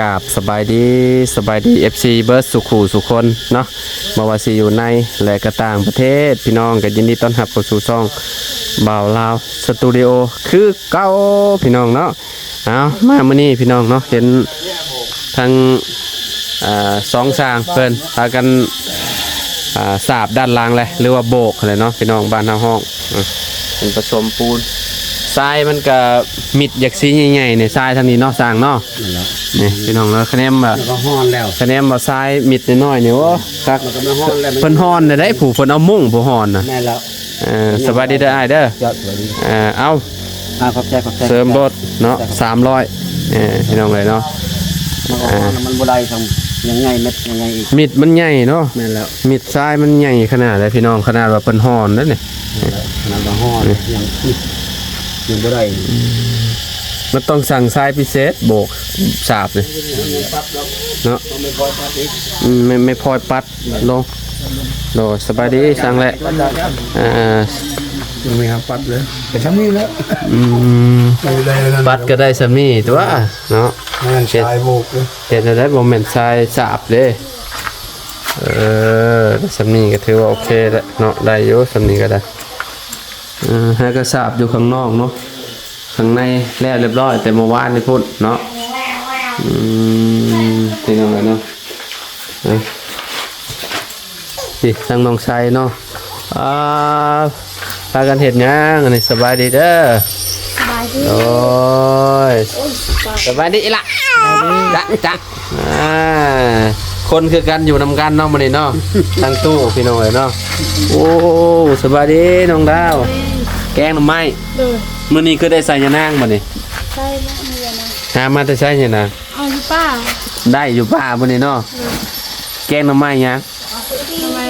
ກາບສະບາຍດີ, ສະບາຍດີ ເອັຟຊີ ເບິດສູ່ຄູ່ສູ່ຄົນເນາະ, ບໍ່ວ່າຊິຢູ່ໃນ ແລະ ກະຕ່າງປະເທດ, ພີ່ນ້ອງກໍຍິນດີຕ້ອນຮັບເຂົ້າສູ່ຊ່ອງບ່າວລາວສະຕູດິໂອຄືເກົ່າ ພີ່ນ້ອງເນາະ. ເອົາ ມາມື້ນີ້ພີ່ນ້ອງເນາະ ເຫັນທັງ ອ່າ ສອງຊ່າງເພິ່ນພາກັນ ອ່າ ສາບດ້ານຫຼັງແຫຼະ ຫຼືວ່າໂບກຫັ້ນແຫຼະເນາະ ພີ່ນ້ອງ ບ້ານເຮົາຮ້ອງ ອ່າ ເປັນປະສົມປູນ. ຊາຍມັນກະມິດຢາກຊິໃຫຍ່ໆ ນີ້ ຊາຍທາງນີ້ເນາະ ຊ່າງເນາະ. ນັ້ນແຫຼະ ນີ້ພີ່ນ້ອງເອີຍ ຄະແນນວ່າ ມັນກໍຮ້ອນແລ້ວ ຄະແນນວ່າຊາຍມິດນ້ອຍໆ ນີ້ ໂອ້ ຄັກ ມັນກໍມັນຮ້ອນແລ້ວ ມັນ ເພິ່ນຮ້ອນໄດ້ໃດ໋ ຜູ້ເພິ່ນເອົາມຸ້ງຜູ້ຮ້ອນນະ. ແມ່ນແລ້ວ ເອີ ສະບາຍດີເດີອ້າຍເດີ. ເຈົ້າ ສະບາຍດີ. ເອີ ເອົາ ອ່າ ຂອບໃຈ ຂອບໃຈ ເສີມໂລດເນາະ ສາມຮ້ອຍ ເອີ ພີ່ນ້ອງເອີຍເນາະ. ມັນກໍ ອ່າ ມັນບໍ່ໄດ້ຊ້ຳ ຍັງໃຫຍ່ ເມັດຍັງໃຫຍ່ອີກ ມິດມັນໃຫຍ່ເນາະ. ແມ່ນແລ້ວ ມິດຊາຍມັນໃຫຍ່ຂະໜາດໃດພີ່ນ້ອງ ຂະໜາດວ່າເພິ່ນຮ້ອນເດ້ນີ້ ຂະໜາດວ່າຮ້ອນ ນີ້ ຍັງ ຍັງບໍ່ໄດ້. ອືມ ມັນຕ້ອງສັ່ງຊາຍພິເສດໂບກສາບນີ້ເນາະ. ອືມ ແມ່ນ ແມ່ນພອຍປັດ ລົງ ໂດຍ ສະບາຍດີຊ່າງແຫຼະ. ເອີ ຍັງບໍ່ທັນປັດເລີຍ ເປັນຊ່ຳນີ້ແຫຼະ. ອືມ ໄດ້ ໄດ້ ປັດກໍໄດ້ຊ່ຳນີ້ຕົວະເນາະ. ແມ່ນຊາຍໂບກເດ້ ເຮັດແນວໃດ ບໍ່ແມ່ນຊາຍສາບເດ້. ເອີ ຊ່ຳນີ້ກໍຖືວ່າໂອເຄແລ້ວເນາະ ໄດ້ຢູ່ຊ່ຳນີ້ກໍໄດ້. ເອີ ໃຫ້ກະສາບຢູ່ຂ້າງນອກເນາະ ຂ້າງໃນແລ້ວລຽບຮ້ອຍແຕ່ມື້ວານນີ້ພຸ້ນເນາະ. ອືມ ພີ່ນ້ອງເອີຍເນາະ ເອີ ນີ້ທາງນ້ອງໄຊເນາະ. ອ່າ ພາກັນເຮັດຫຍັງອັນນີ້? ສະບາຍດີເດີ. ສະບາຍດີ. ໂອ້ຍ ໂອ້ຍ ສະບາຍດີອີ່ຫຼ້າ. ສະບາຍດີ. ຈະ ຈະ ອ່າ ຄົນຄືກັນ ຢູ່ນຳກັນເນາະມື້ນີ້ເນາະ ທັງຕູ້ພີ່ນ້ອງເອີຍເນາະ. ໂອ້ ສະບາຍດີນ້ອງດາວ. ໂດຍ ແກງໜໍ່ໄມ້. ໂດຍ ມື້ນີ້ຄືໄດ້ໃສ່ຍານາງບັດນີ້? ໃສ່ແລ້ວ ມີຍານາງ. ຫາມາແຕ່ໃສຍານາງ? ເອົາຢູ່ປ່າ. ໄດ້ຢູ່ປ່າມື້ນີ້ເນາະ. ໂດຍ ແກງໜໍ່ໄມ້ຫຍັງ? ໜໍ່ໄມ້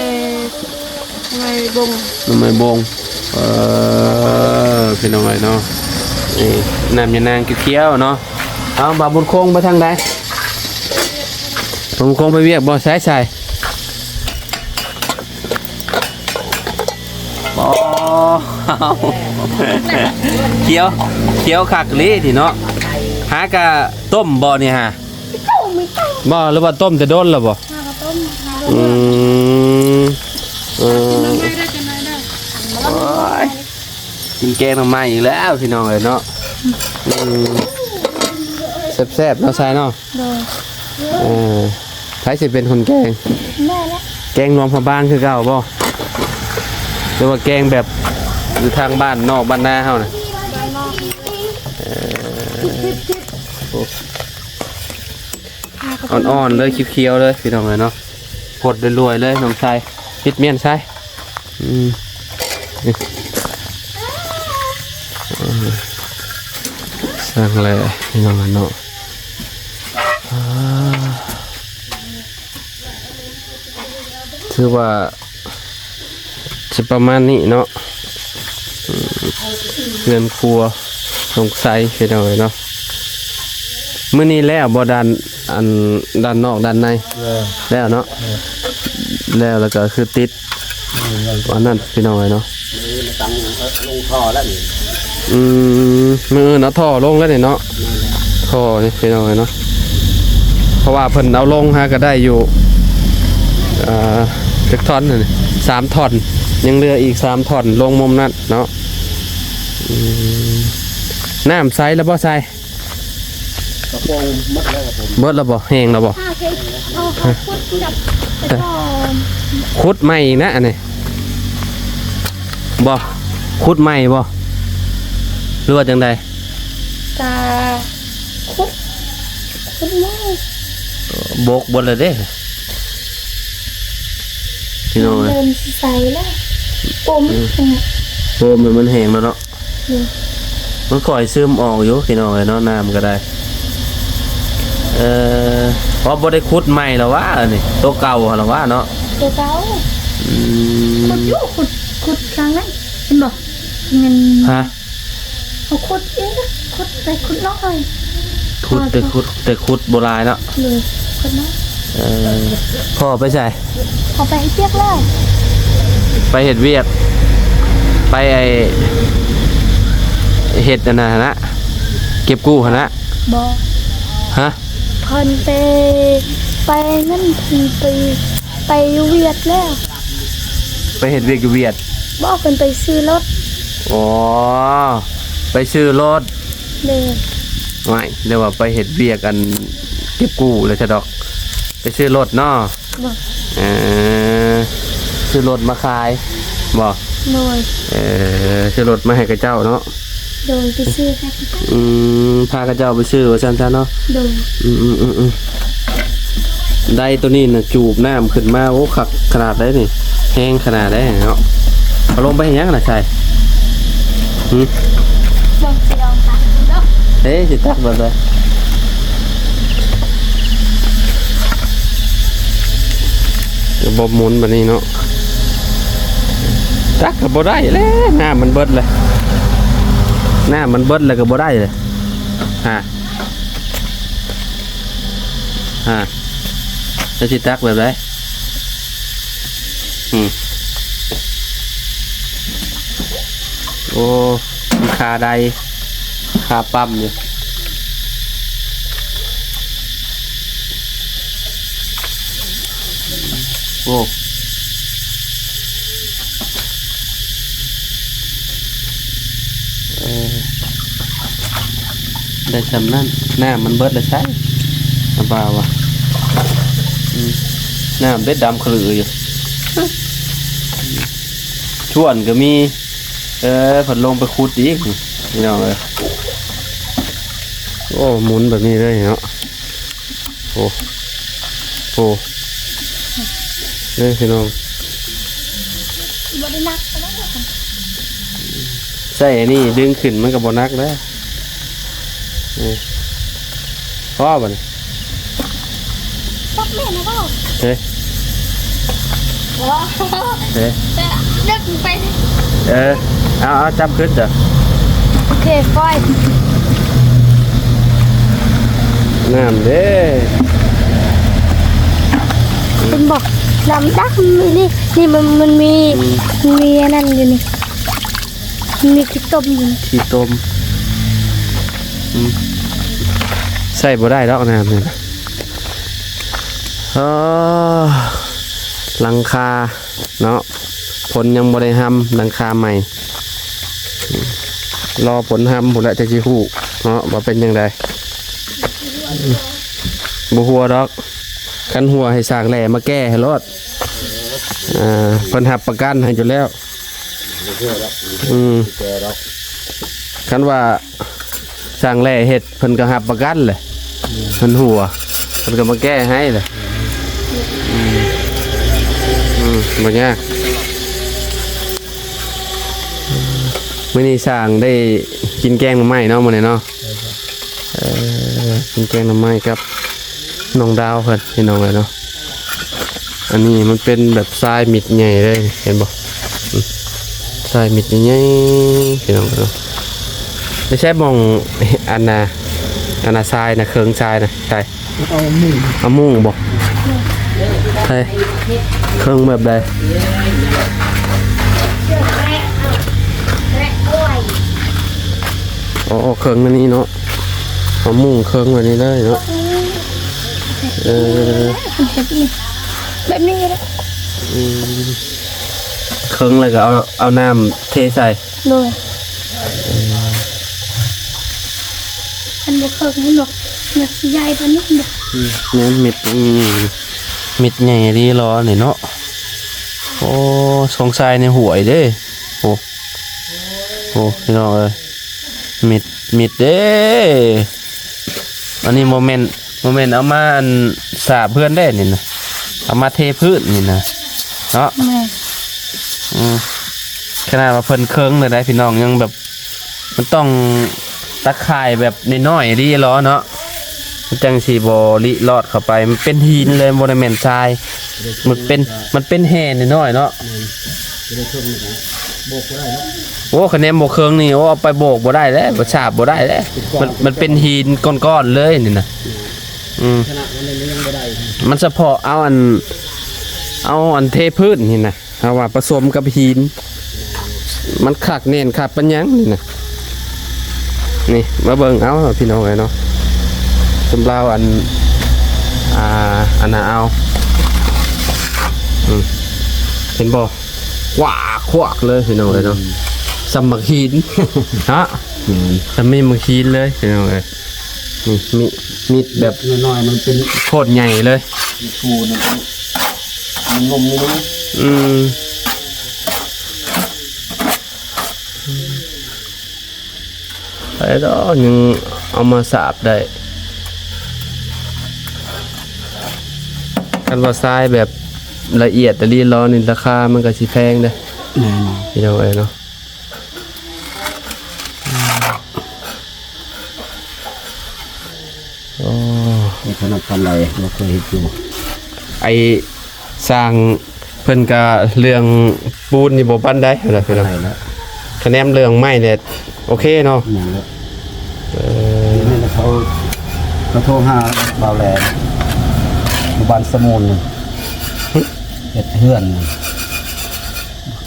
ໜໍ່ໄມ້ບົງ. ໜໍ່ໄມ້ບົງ ເອີ ພີ່ນ້ອງເອີຍເນາະ. ນີ້ ນ້ຳຍານາງຂຽວໆເນາະ. ເອົາ ບ່າວບຸນຄົງໄປທາງໃດ? ບ່າວບຸນຄົງໄປວຽກບໍ່? ໃສ ໃສ ບໍ່ ຂຽວ ຂຽວຄັກອີ່ຫຼີນີ້ເນາະ. ຫາກະຕົ້ມບໍ່ນີ້ຫາ? ບໍ່ ຫຼືວ່າຕົ້ມແຕ່ດົນແລ້ວບໍ່? ຫາກໍຕົ້ມ ຫາກໍ ອືມ ເອີ ກິນໜໍ່ໄມ້ເດີ ກິນໜໍ່ໄມ້ເດີ. ໂອ້ຍ ກິນແກງໜໍ່ໄມ້ອີກແລ້ວພີ່ນ້ອງເອີຍເນາະ. ອືມ ແຊບໆເນາະ ຊາຍເນາະ. ໂດຍ ເອີ ໃຜຊິເປັນຄົນແກງ? ແມ່ແຫຼະ. ແກງຫຼວງພະບາງຄືເກົ່າບໍ່? ຫຼືວ່າແກງແບບຢູ່ທາງບ້ານນອກບ້ານນາເຮົານະ? ບ້ານນອກ. ເອີ ໂອ້ ອ່ອນໆເລີຍ ຂຽວໆເລີຍ ພີ່ນ້ອງເອີຍເນາະ. ພົດລວຍໆເລີຍນ້ອງຊາຍ ປິດມ້ຽນຊາຍ. ອືມ ຊ່າງແຫຼະ ພີ່ນ້ອງເອີຍເນາະ. ອ່າ ຖືວ່າ ຊິປະມານນີ້ເນາະ. ອືມ ເຮືອນຄົວນ້ອງໄຊ ພີ່ນ້ອງເອີຍເນາະ. ມື້ນີ້ແລ້ວບໍ່ ດ້ານ ອັນ ດ້ານນອກດ້ານໃນ? ເອີ ແລ້ວເນາະ. ເອີ ແລ້ວ ແລ້ວກໍຄືຕິດ ອືມ ອັນນັ້ນ ພີ່ນ້ອງເອີຍເນາະ. ນີ້ມາຕັ້ງລົງທໍ່ແລ້ວນີ້. ອືມ ມື້ອື່ນເອົາທໍ່ລົງແລ້ວນີ້ເນາະ. ແມ່ນແຫຼະ ທໍ່ນີ້ ພີ່ນ້ອງເອີຍເນາະ. ເພາະວ່າເພິ່ນເອົາລົງຫາກໍໄດ້ຢູ່ ເອີ ຈັກທ່ອນ? ສາມທ່ອນ ຍັງເຫຼືອອີກສາມທ່ອນລົງມຸມນັ້ນເນາະ. ອືມ ນ້ຳໃສແລ້ວບໍ່? ໃສ ກະໂປງໝົດແລ້ວ ກະໂປງ ເບິດແລ້ວບໍ່? ແຫ້ງແລ້ວບໍ່? ຫາເຮັດ ເອົາ ເອົາຂຸດກັບໄປຕໍ່ ຂຸດໃໝ່ອີກນະອັນນີ້. ບໍ່ ຂຸດໃໝ່ບໍ່ ຫຼືວ່າຈັ່ງໃດ? ກະຂຸດ ຂຸດໃໝ່ ບົກເບິດແລ້ວເດ້ ພີ່ນ້ອງເອີຍ. ເລີ່ມຊິໃສແລ້ວ ໂປມ ອືມ ໂປມມັນແຫ້ງແລ້ວເນາະ. ອືມ ມັນຄ່ອຍຊຶມອອກຢູ່ ພີ່ນ້ອງເອີຍເນາະ ນ້ຳກໍໄດ້. ເອີ ເພາະບໍ່ໄດ້ຂຸດໃໝ່ແລ້ວຫວາ ອັນນີ້ໂຕເກົ່າຫັ້ນແລ້ວຫວາເນາະ. ໂຕເກົ່າ. ອືມ ຂຸດຢູ່ ຂຸດ ຂຸດຂ້າງນັ້ນ ເຫັນບໍ່? ແມ່ນ ຮະ? ເຮົາຂຸດເອງ ຂຸດໄປຂຸດນອກເລີຍ. ຂຸດແຕ່ຂຸດ ແຕ່ຂຸດບໍ່ຫຼາຍເນາະ. ໂດຍ ຂຸດນອກ. ເອີ ພໍ່ໄປໃສ? ພໍ່ໄປເຮັດວຽກແລ້ວ. ໄປເຮັດວຽກ ໄປໄອ້ ເຮັດອັນນັ້ນຫັ້ນນະ ເກັບກູ້ຫັ້ນນະ. ບໍ່. ຮະ? ເຂົາ ເພິ່ນໄປ ໄປນັ້ນ ເພິ່ນໄປ ໄປຢູ່ຫວຽດແລ້ວ. ໄປເຮັດວຽກຢູ່ຫວຽດ? ບໍ່, ເພິ່ນໄປຊື້ລົດ. ອໍ ໄປຊື້ລົດ. ໂດຍ. ຫວ້າຍ ຫຼືວ່າໄປເຮັດວຽກອັນເກັບກູ້ແລ້ວຊະດອກ. ໄປຊື້ລົດເນາະ. ບໍ່. ເອີ ຊື້ລົດມາຂາຍບໍ່? ໂດຍ. ເອີ ຊື້ລົດມາໃຫ້ເຂົາເຈົ້າເນາະ. ໂດຍ ໄປຊື້ໃຫ້ເຂົາເຈົ້າ. ອືມ ພາເຂົາເຈົ້າໄປຊື້ວ່າຊັ້ນຊະເນາະ. ໂດຍ. ອືມໆໆໆ ໄດ້ໂຕນີ້ນະ ຈູບນ້ຳຂຶ້ນມາ. ໂອ້ ຄັກຂະໜາດໃດນີ້ ແຮງຂະໜາດໃດເນາະ. ເອົາລົງໄປເຮັດຫຍັງນະຊາຍ? ຫື? ເບິ່ງຊິລອງຕັກເບິ່ງເນາະ. ເອີ ຊິຕັກແບບໃດ? ລະບົບໝູນບາດນີ້ເນາະ. ຕັກກໍບໍ່ໄດ້ແລ້ວ ນ້ຳມັນເບິດແລ້ວ. ນ້ຳມັນເບິດແລ້ວກໍບໍ່ໄດ້ແລ້ວ. ຫາ ຫາ ແລ້ວຊິຕັກແບບໃດ? ອືມ ໂອ້ ຄາໄດ ຄາປ້ຳຢູ່. ໂອ້ ເອີ ໄດ້ຊ່ຳນັ້ນ. ນ້ຳມັນເບິດແລ້ວຊາຍ ອາບ່າວະ. ອືມ ນ້ຳເບັດດຳຂະລືຢູ່. ຊວນກໍມີ. ເອີ ເພິ່ນລົງໄປຂຸດອີກ ພີ່ນ້ອງເອີຍ. ໂອ້ ໝູນແບບນີ້ເລີຍເນາະ. ໂອ້ ໂອ້ ເດີພີ່ນ້ອງ ບໍ່ໄດ້ໜັກປານໃດ. ໃຊ້ອັນນີ້ດຶງຂຶ້ນມັນກໍບໍ່ໜັກແລ້ວ. ນີ້ ພໍບໍ່ນີ້? ຈັບແມ່ນແລ້ວບໍ່? ເອີ ບໍ່ ເອີ ເດີນໄປ. ເອີ ເອົາ ເອົາ ຈັບຂຶ້ນເດີ້. ໂອເຄ ປ່ອຍ. ນ້ຳເດ້ ເຫັນບໍ່? ນ້ຳດັກນີ້ ນີ້ມັນ ມັນມີ ອືມ ມັນມີອັນນັ້ນຢູ່ນີ້. ມີຂີ້ຕົມຢູ່ ຂີ້ຕົມ. ອືມ ໃຊ້ບໍ່ໄດ້ດອກນ້ຳນີ້ນະ. ເອີ ຫຼັງຄາເນາະ ຝົນຍັງບໍ່ໄດ້ຮຳຫຼັງຄາໃໝ່. ລໍຝົນຮຳພຸ້ນແຫຼະ ຈັ່ງຊິຮູ້ເນາະວ່າເປັນຈັ່ງໃດ. ບໍ່ຮົ່ວດອກ ຄັນຮົ່ວໃຫ້ຊ່າງແຫຼມາແກ້ໃຫ້ໂລດ. ອ່າ ເພິ່ນຮັບປະກັນໃຫ້ຢູ່ແລ້ວ. ອືມ ແກ່ດອກ ຄັນວ່າຊ່າງແຫຼເຮັດ ເພິ່ນກໍຮັບປະກັນແຫຼະ. ອືມ ເພິ່ນຮົ່ວ ເພິ່ນກໍມາແກ້ໃຫ້ແຫຼະ. ອືມ ອືມ ບໍ່ຍາກ. ມື້ນີ້ຊ່າງໄດ້ກິນແກງໜໍ່ໄມ້ເນາະ ມື້ນີ້ເນາະ. ເອີ ກິນແກງໜໍ່ໄມ້ກັບນ້ອງດາວເພິ່ນ ພີ່ນ້ອງເອີຍເນາະ. ອັນນີ້ມັນເປັນແບບຊາຍເມັດໃຫຍ່ເລີຍ ເຫັນບໍ່? ອືມ ຊາຍເມັດໃຫຍ່ໆ ພີ່ນ້ອງເອີຍເນາະ. ໄປໃຊ້ໝ່ອງ ອັນນ່າ ອັນນ່າ ຊາຍນະ ເຄິ່ງຊາຍນະ ໃສ່ ເອົາມຸງ ເອົາມຸງບໍ່? ໃສ່ເຄິ່ງແບບໃດ? ເອົາ ເອົາເຄິ່ງອັນນີ້ເນາະ ເອົາມຸງເຄິ່ງອັນນີ້ເລີຍເນາະ. ເອີ ແບບນີ້ກໍໄດ້ ອືມ ເຄິ່ງແລ້ວກໍເອົາ ເອົານ້ຳເທໃສ່. ໂດຍ ເອີ ອັນບໍ່ເຄິ່ງນີ້ບໍ່ ມັນຊິໃຫຍ່ປານນີ້ບໍ່? ອືມ ແມ່ນ ເມັດ ອືມ ເມັດໃຫຍ່ອີ່ຫຼີຫຼໍນີ້ເນາະ. ໂອ້ ສົງໄສໃນຫ້ວຍເດ້. ໂອ້ ໂອ້ ພີ່ນ້ອງເອີຍ ເມັດ ເມັດເດ້. ອັນນີ້ບໍ່ແມ່ນ ບໍ່ແມ່ນເອົາມາອັນສາບເພື່ອນເດ້ນີ້ນະ ເອົາມາເທພື້ນນີ້ນະເນາະ. ແມ່ນ ອືມ ຂະໜາດວ່າເພິ່ນເຄິ່ງແລ້ວໄດ໋ພີ່ນ້ອງ ຍັງແບບ ມັນຕ້ອງຕາຂ່າຍແບບນ້ອຍໆ ດີຫຼໍເນາະ ມັນຈັ່ງຊິບໍ່ລິລອດເຂົ້າໄປ. ມັນເປັນຫີນເລີຍ ບໍ່ໄດ້ແມ່ນຊາຍ ມັນເປັນ ມັນເປັນແຮ່ນ້ອຍໆ ເນາະ. ແມ່ນ ຈະໄດ້ເຄິ່ງນີ້ນະ ໂບກບໍ່ໄດ້ເນາະ. ໂອ້ ຄະແນນບໍ່ເຄິ່ງນີ້ ໂອ້ ເອົາໄປໂບກບໍ່ໄດ້ແລ້ວ ໄປສາບບໍ່ໄດ້ແລ້ວ. ເປັນກ້ອນ ມັນ ມັນເປັນຫີນກ້ອນໆ ເລີຍນີ້ນະ. ແມ່ນ ອືມ ຂະໜາດນັ້ນຍັງບໍ່ໄດ້ ມັນສະເພາະເອົາອັນ ເອົາອັນເທພື້ນນີ້ນະ ເຮົາວ່າປະສົມກັບຫີນ ມັນຄັກແໜ້ນຄັກປານຫຍັງນີ້ນະ. ນີ້ມາເບິ່ງເອົາພີ່ນ້ອງເອີຍເນາະ ຊຸມລາວອັນ ອ່າ ອັນນ່າເອົາ ອືມ ເຫັນບໍ່? ຄວາກຄວາກເລີຍພີ່ນ້ອງເອີຍເນາະ ອືມ ສ່ຳໝາກຫີນເນາະ ອືມ ສ່ຳມີດໝາກຫີນເລີຍພີ່ນ້ອງເອີຍ. ນີ້ມີດ ມີດແບບນ້ອຍໆ ມັນເປັນໂຄດໃຫຍ່ເລີຍ ມີດກູນະ ມັນນົມນີ້ເນາະ ອືມ. ໄປດອກ ຍັງເອົາມາສາບໄດ້. ຄັນວ່າຊາຍແບບລະອຽດອີ່ຫຼີລໍນີ້ ລາຄາມັນກໍຊິແພງເດ້ ແມ່ນ ພີ່ນ້ອງເອີຍເນາະ. ໂອ້ ມີຂະໜາດປານໃດ ບໍ່ເຄີຍເຮັດຢູ່. ໄອ້ຊ່າງເພິ່ນກະເລື່ອງປູນນີ້ບໍ່ປານໃດ ປານໃດລະ ຄະແນນເລື່ອງໄມ້ແຫຼະ ໂອເຄເນາະ ແມ່ນແຫຼະ. ເອີ ນີ້ແຫຼະ ເຂົາ ເຂົາໂທຫາບ່າວແຫຼມ ຢູ່ບ້ານສະມູນ ເຮັດເຮືອນ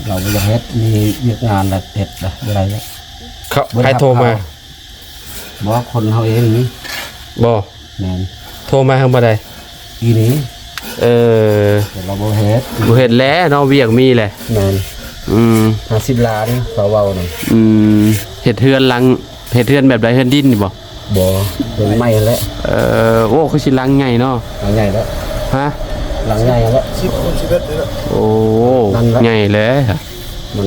ລາວບໍ່ຢາກເຮັດ ມີວຽກງານແລ້ວເຮັດລະ ບໍ່ໄດ້ລະ. ເຂົາ ໃຜໂທມາ? ບໍ່ ຄົນເຮົາເອງນີ້ ບໍ່ ແມ່ນ ໂທມາທາງບ່ອນໃດ? ອີ່ນີ້ ເອີ ແຕ່ລາວບໍ່ເຮັດ ບໍ່ເຮັດແຫຼະເນາະ ວຽກມີແຫຼະ ແມ່ນ ອືມ ຫ້າສິບລ້ານເຂົາເວົ້ານະ ອືມ ເຮັດເຮືອນຫຼັງ ເຮັດເຮືອນແບບໃດ? ເຮືອນດິນນີ້ບໍ່? ບໍ່ ເຮືອນໄມ້ຫັ້ນແຫຼະ ເອີ ໂອ້ ຄືຊິຫຼັງໃຫຍ່ເນາະ ຫຼັງໃຫຍ່ແລ້ວ ຮະ ຫຼັງໃຫຍ່ແລ້ວ ສິບຄູນສິບເອັດນີ້ແຫຼະ ໂອ້ ໃຫຍ່ແຫຼະ ມັນ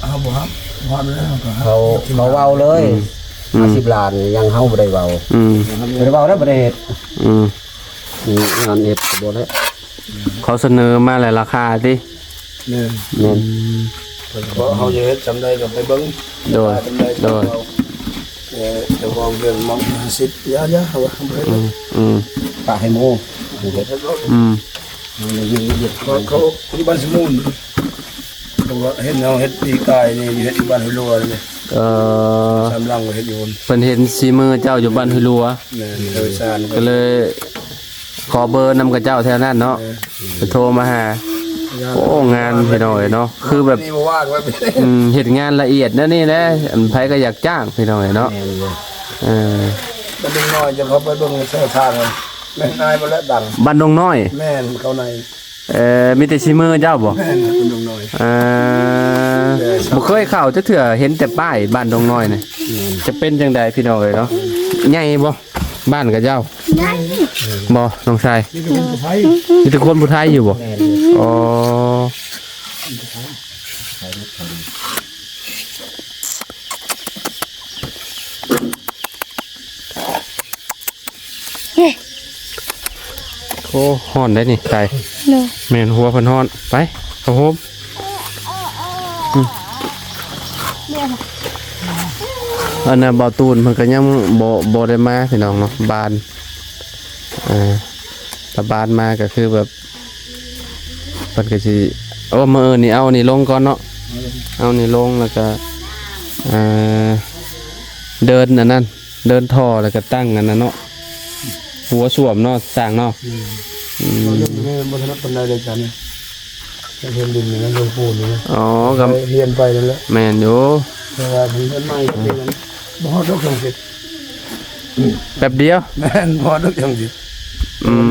ເຮົາບໍ່ຮັບ ເຂົາ ເຂົາເວົ້າເລີຍ ອືມ ຫ້າສິບລ້ານ ຍັງເຮົາບໍ່ໄດ້ເວົ້າ ອືມ ບໍ່ໄດ້ເວົ້າແລ້ວບໍ່ໄດ້ເຮັດ ອືມ ງານເຮັດກໍບໍ່ໄດ້ ເຂົາສະເໜີມາແລ້ວລາຄາຕິ ແມ່ນ ແມ່ນ ເພາະເຮົາຈະເຮັດສ່ຳໃດກໍໄປເບິ່ງ ໂດຍ ສ່ຳໃດ ໂດຍ ເອີ ເຈົ້າຂອງເລື່ອງມັນສິດ ຢ່າ ຢ່າ ເຮົາວ່າບໍ່ໄດ້ ອືມ ອືມ ປະໃຫ້ໝູ່ ອືມ ເຂົາ ເຂົາຢູ່ບ້ານສະມູນ ເພາະວ່າເຫັນເຮົາເຮັດປີກາຍນີ້ ຢູ່ເຮັດຢູ່ບ້ານຫ້ວຍຫຼວງນີ້ ເອີ ສາມຫຼັງເຮັດຢູ່ ເພິ່ນເຫັນສີມືເຈົ້າຢູ່ບ້ານຫ້ວຍຫຼວງ ແມ່ນ ເອີ ສານ ກໍເລີຍຂໍເບີນຳຂະເຈົ້າແຖວນັ້ນເນາະ ເອີ ເພິ່ນໂທມາຫາ ໂອ້ ງານພີ່ນ້ອງເອີຍເນາະ ຄືແບບ ນີ້ບໍ່ວ່າງແລ້ວ ອືມ ເຮັດງານລະອຽດແນວນີ້ແຫຼະ ອັນໃຜກໍຢາກຈ້າງພີ່ນ້ອງເອີຍເນາະ ແມ່ນຢູ່ ເອີ ມັນເດັກນ້ອຍຈະເຂົ້າໄປເບິ່ງໃສ່ທາງ ແມ່ນນາຍບໍ່ແລ້ວ ບ້ານດົງນ້ອຍ ແມ່ນ ເຂົ້າໃນ ເອີ ມີແຕ່ສີມືເຈົ້າບໍ່? ແມ່ນ ຄົນດົງນ້ອຍ ເອີ ແຕ່ ບໍ່ເຄີຍເຂົ້າຈັກເທື່ອ ເຫັນແຕ່ປ້າຍບ້ານດົງນ້ອຍນີ້ ແມ່ນ ຈະເປັນຈັ່ງໃດພີ່ນ້ອງເອີຍເນາະ ໃຫຍ່ບໍ່ບ້ານຂະເຈົ້າ? ໃຫຍ່ ບໍ່ນ້ອງຊາຍ ມີແຕ່ຄົນຜູ້ໄທ ມີແຕ່ຄົນຜູ້ໄທຢູ່ບໍ່? ແມ່ນ ອໍ ໂອ້ ຮ້ອນໄດ໋ນີ້ ໄກ່ ໂດຍ ແມ່ນ ຫົວເພິ່ນຮ້ອນ ໄປ ເຂົ້າໂຮມ ອືມ ອັນນ່າ ບ່າວຕູນເພິ່ນກໍຍັງບໍ່ ບໍ່ໄດ້ມາພີ່ນ້ອງເນາະ ບ້ານ ເອີ ຖ້າບ້ານມາກໍຄືແບບ ເພິ່ນກໍຊິ ໂອ້ ມື້ອື່ນນີ້ເອົານີ້ລົງກ່ອນເນາະ ເອົານີ້ລົງ ແລ້ວກໍ ເອີ ເດີນອັນນັ້ນ ເດີນທໍ່ ແລ້ວກໍຕັ້ງອັນນັ້ນເນາະ ຫົວສ້ວມເນາະ ຊ່າງເນາະ ອືມ ອືມ ບໍ່ຖະໜັດປານໃດເລີຍ ຈານນີ້ ຈາກເຮືອນດິນນີ້ນະ ເລື່ອງປູນນີ້ນະ ອໍ ກໍຮຽນໄປນັ້ນແຫຼະ ແມ່ນຢູ່ ແຕ່ວ່າເຮືອນໃໝ່ກໍເປັນ ບໍ່ຮອດດອກ ສອງສິບ ແປັບດຽວ ແມ່ນ ບໍ່ຮອດດອກ ສອງສິບ ອືມ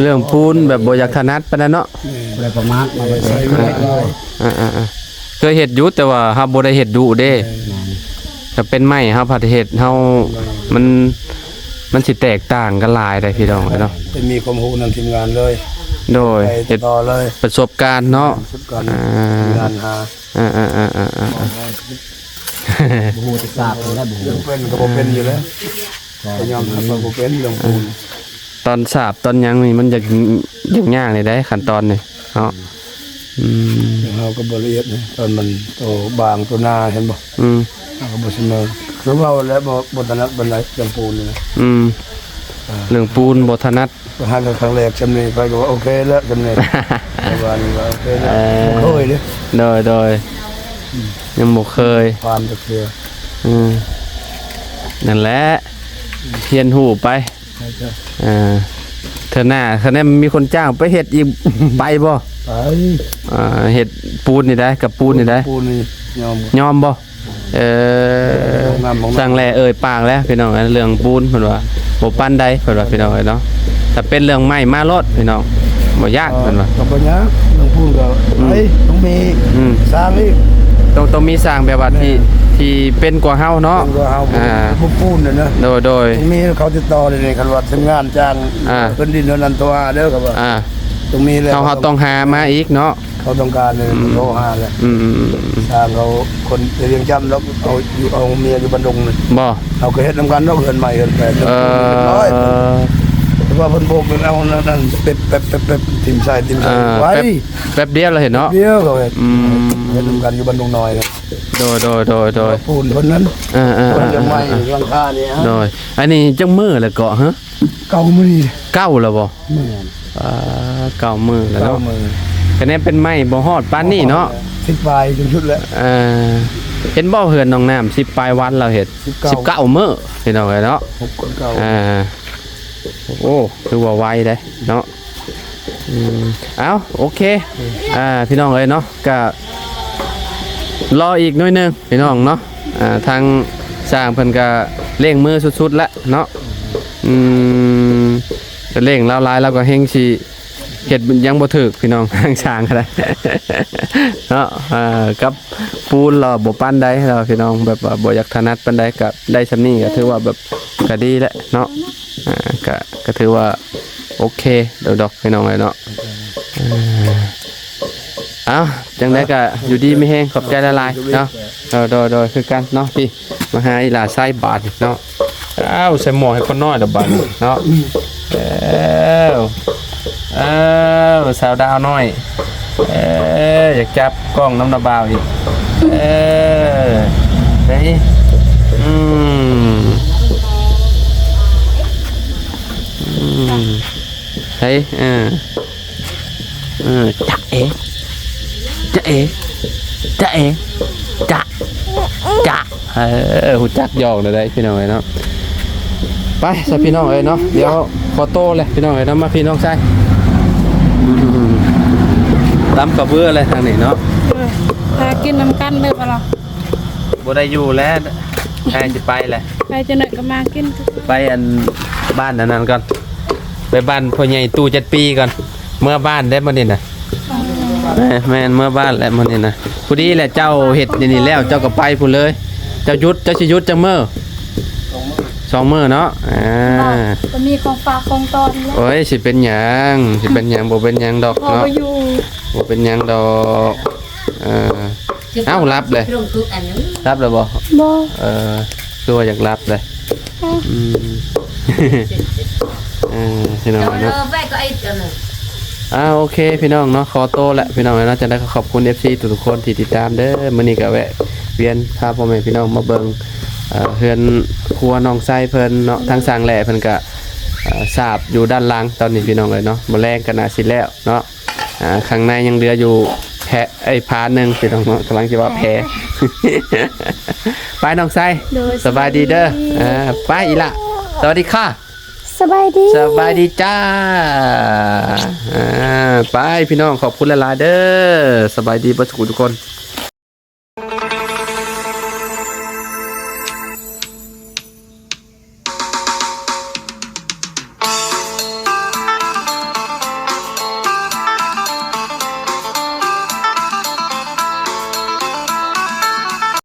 ເລື່ອງປູນແບບບໍ່ຢາກຖະໜັດປານໃດເນາະ ແມ່ນ ບໍ່ໄດ້ປະໝາດ ເອີ ເຮົາກໍໃຊ້ ເອີ ເອີ ເຄີຍເຮັດຢູ່ ແຕ່ວ່າເຮົາບໍ່ໄດ້ເຮັດດຸເດ້ ແມ່ນ ຖ້າເປັນໄມ້ເຮົາພັດເຮັດ ເຮົາ ມັນ ມັນຊິແຕກຕ່າງກັນຫຼາຍໃດ໋ພີ່ນ້ອງເອີຍເນາະ ໄດ້ມີຄວາມຮູ້ນຳທີມງານເລີຍ ໂດຍ ໄປ ເຮັດຕໍ່ເລີຍ ປະສົບການເນາະ ປະສົບການ ອ່າ ທີມງານຫາ ອ່າໆໆໆ ບໍ່ຮູ້ຈັກສາບເພິ່ນແລ້ວ ບໍ່ຮູ້ ເປັນກໍບໍ່ເປັນຢູ່ແລ້ວ ກໍຍອມຮັບວ່າບໍ່ເປັນເລື່ອງປູນ ຕອນສາບຕອນຫຍັງນີ້ມັນຢາກ ຢາກຍາກນີ້ໄດ໋ ຂັ້ນຕອນນີ້ເນາະ ອືມ ເຮົາກໍບໍ່ລະອຽດນະ ຕອນມັນໂຕບາງໂຕໜາເຫັນບໍ່ ອືມ ເຮົາກໍບໍ່ສະເໝີ ຄືເວົ້າແລ້ວບໍ່ ບໍ່ຖະໜັດປານໃດເລື່ອງປູນນີ້ນະ ອືມ ອ່າ ເລື່ອງປູນບໍ່ຖະໜັດ ໄປຫາກັນຄັ້ງແລກຊ່ຳນີ້ ຂ້ອຍກໍວ່າໂອເຄແລ້ວຊ່ຳນີ້ ປະມານນີ້ວ່າໂອເຄແລ້ວ ເອີ ບໍ່ເຄີຍເດ້ ໂດຍ ໂດຍ ອືມ ຍັງບໍ່ເຄີຍ ຜ່ານຈັກເທື່ອ ອືມ ນັ້ນແຫຼະ ຮຽນຮູ້ໄປ ເອີ ເທື່ອໜ້າຄັນແມ່ນມີຄົນຈ້າງໄປເຮັດອີກ ໄປບໍ່? ໄປ ອ່າ ເຮັດປູນນີ້ໄດ໋ ກັບປູນນີ້ໄດ໋ ປູນນີ້ຍອມ ຍອມບໍ່? ເອີ ງາມບໍ່ງາມ ຊ່າງແຫຼເອີ່ຍປາກແລ້ວພີ່ນ້ອງ ເລື່ອງປູນເພິ່ນວ່າ ບໍ່ປານໃດ ເພິ່ນວ່າ ພີ່ນ້ອງເອີຍເນາະ. ຖ້າເປັນເລື່ອງໄມ້ມາໂລດ ພີ່ນ້ອງ ບໍ່ຍາກ ເອີ ເພິ່ນວ່າ. ກໍບໍ່ຍາກ ເລື່ອງປູນກໍ ອືມ ໄປ ຕ້ອງມີ ອືມ ຊ່າງອີກ ຕ້ອງ ຕ້ອງມີຊ່າງແບບວ່າທີ່ ແມ່ນ ທີ່ເປັນກວ່າເຮົາເນາະ ເປັນກວ່າເຮົາ ອ່າ ຜູ້ປູນນັ້ນນະ. ໂດຍ ໂດຍ ຕ້ອງມີ ເຂົາຕິດຕໍ່ເລີຍນີ້ ຄັນວ່າທີມງານຈ້າງ ອ່າ ເພິ່ນດິນເທົ່ານັ້ນຕົວະເດີ ເຂົາວ່າ ອ່າ ຕ້ອງມີແລ້ວ ເຮົາ ເຮົາຕ້ອງຫາມາອີກເນາະ. ເຂົາຕ້ອງການເລີຍ ອືມ ໂທຫາແຫຼະ ອືມ ອືມ ອືມ ຊ່າງເຂົາ ຄົນແຕ່ວຽງຈັນດອກ ເອົາຢູ່ ເອົາເມຍຢູ່ບ້ານດົງນີ້ ບໍ່ ເຮົາກໍເຮັດນຳກັນດອກ ເຮືອນໃໝ່ເຮືອນແປນ ເອີ ເປັນຮ້ອຍ ແຕ່ວ່າເພິ່ນໂບກເອົານັ້ນ ແປັບໆໆ ຖິ້ມໃສ່ ຖິ້ມໃສ່ ເອີ ໄວ ແປັບ ແປັບດຽວລະເຮັດເນາະ ດຽວເຂົາເຮັດ ອືມ ເຮັດນຳກັນຢູ່ບ້ານດົງນ້ອຍນະ. ໂດຍ ໂດຍ ໂດຍ ໂດຍ ປູນເພິ່ນນັ້ນ ເອີ ເອີ ເພິ່ນຈະໃໝ່ ເອີ ຫຼັງຄານີ້ ໂດຍ ອັນນີ້ຈັກມື້ແລ້ວເກາະ ຮະ? ເກົ້າມື້ນີ້ ເກົ້າແລ້ວບໍ່? ແມ່ນ ອ່າ ເກົ້າມື້ແລ້ວເນາະ ເກົ້າມື້ ຄະແນນເປັນໄມ້ບໍ່ຮອດປານນີ້ເນາະ ສິບປາຍຈົນສຸດແລ້ວ ເອີ ເຫັນບໍ່ເຮືອນນ້ອງນ້ຳ ສິບປາຍວັນລາວເຮັດ ສິບເກົ້າ ສິບເກົ້າມື້ ພີ່ນ້ອງເອີຍເນາະ ຫົກຄົນເກົ່າ ອ່າ ໂອ້ ຖືວ່າໄວເດ້ເນາະ ອືມ ເອົ້າ ໂອເຄ ອ່າ ພີ່ນ້ອງເອີຍເນາະ ກະລໍອີກໜ້ອຍໜຶ່ງ ພີ່ນ້ອງເນາະ ອ່າ ທາງຊ່າງເພິ່ນກະເລັ່ງມືສຸດໆແລ້ວເນາະ ອືມ ກະເລັ່ງລາວຫຼາຍ ລາວກໍແຮ່ງຊິເຮັດຍັງບໍ່ຖືກ ພີ່ນ້ອງ ທາງຊ່າງກໍໄດ້ເນາະ ເອີ ກັບປູນລາວບໍ່ປານໃດ ລາວ ພີ່ນ້ອງ ແບບວ່າບໍ່ຢາກຖະໜັດປານໃດ ກໍໄດ້ສ່ຳນີ້ກໍຖືວ່າແບບກໍດີແລ້ວເນາະ ອ່າ ກໍ ກໍຖືວ່າໂອເຄດອກໆ ພີ່ນ້ອງເອີຍເນາະ ອ່າ ເອົ້າ ຈັ່ງໃດກໍຢູ່ດີມີແຮງ ຂອບໃຈຫຼາຍໆເນາະ ເອີ ໂດຍ ໂດຍ ຄືກັນເນາະ ພີ່ ມາຫາອີຫຼ້າຊາຍບາດນີ້ເນາະ ອ້າວ ໃສ່ໝວກໃຫ້ຄົນນ້ອຍດອກບາດນີ້ເນາະ ເອີ ເອີ ສາວດາວນ້ອຍ ເອີ ຢາກຈັບກ້ອງນຳນ້າບ່າວອີກ ເອີ ໄດ້ ອືມ ອືມ ໃດ ເອີ ເອີ ຈະເອ ຈະເອ ຈະເອ ຈະ ຈະ ເອີ ຮູ້ຈັກຫຍອກແລ້ວໄດ໋ ພີ່ນ້ອງເອີຍເນາະ ໄປຊະ ພີ່ນ້ອງເອີຍເນາະ ດຽວຂໍໂຕແຫຼະ ພີ່ນ້ອງເອີຍເນາະ ມາ ພີ່ນ້ອງຊາຍ ອືມ ຕຳກະເບືອແຫຼະທາງນີ້ເນາະ ເອີ ຫາກິນນຳກັນເດີບໍ່ລະ ບໍ່ໄດ້ຢູ່ແລ້ວ ໃຫ້ຊິໄປແຫຼະ ໄປຈັ່ງໃດກໍມາກິນ ໄປອັນບ້ານອັນນັ້ນກ່ອນ ໄປບ້ານພໍ່ໃຫຍ່ຕູ້ເຈັດປີກ່ອນ ເມືອບ້ານໄດ້ມື້ນີ້ນະ ແມ່ນ ເມືອບ້ານແຫຼະມື້ນີ້ນະ ພໍດີແຫຼະ ເຈົ້າເຮັດອັນນີ້ແລ້ວ ເຈົ້າກໍໄປພຸ້ນເລີຍ ເຈົ້າຢຸດ ເຈົ້າຊິຢຸດຈັກມື້? ສອງມື້ເນາະ ອ່າ ກໍມີຂອງຝາກຂອງຕ້ອນແຫຼະ ໂອ້ຍ ຊິເປັນຫຍັງ ຊິເປັນຫຍັງ ບໍ່ເປັນຫຍັງດອກເນາະ ບໍ່ເປັນຫຍັງດອກ ເອີ ເອົ້າ ຫຼັບເລີຍ ຫຼັບແລ້ວບໍ່? ບໍ່ ເອີ ຄືວ່າຢາກຫຼັບເລີຍ ອືມ ເອີ ພີ່ນ້ອງເນາະ ອ່າ ໂອເຄ ພີ່ນ້ອງເນາະ ຂໍໂຕແຫຼະ ພີ່ນ້ອງເນາະ ຈັ່ງໃດກໍຂອບຄຸນ ເອັຟຊີ ທຸກໆຄົນທີ່ຕິດຕາມເດີ ມື້ນີ້ກໍແວະວຽນພາພໍ່ແມ່ພີ່ນ້ອງມາເບິ່ງ ເອີ ເຮືອນຄົວນ້ອງຊາຍເພິ່ນເນາະ ທາງຊ່າງແຫຼະເພິ່ນກໍ ເອີ ສາບຢູ່ດ້ານຫຼັງຕອນນີ້ ພີ່ນ້ອງເອີຍເນາະ ມື້ແລງກໍໜ້າຊິແລ້ວເນາະ ອ່າ ຂ້າງໃນຍັງເຫຼືອຢູ່ແພ ເອີຍ ຜາໜຶ່ງ ພີ່ນ້ອງເນາະ ກຳລັງຈະວ່າແພ ໄປນ້ອງໄຊ ໂດຍ ສະບາຍດີເດີ ສະບາຍດີ ອ່າ ໄປອີ່ຫຼ້າ ສະຫວັດດີຄ່ະ ສະບາຍດີ ສະບາຍດີຈ້າ ອ່າ ໄປພີ່ນ້ອງ ຂອບຄຸນຫຼາຍໆເດີ ສະບາຍດີເບິດສູ່ທຸກຄົນ.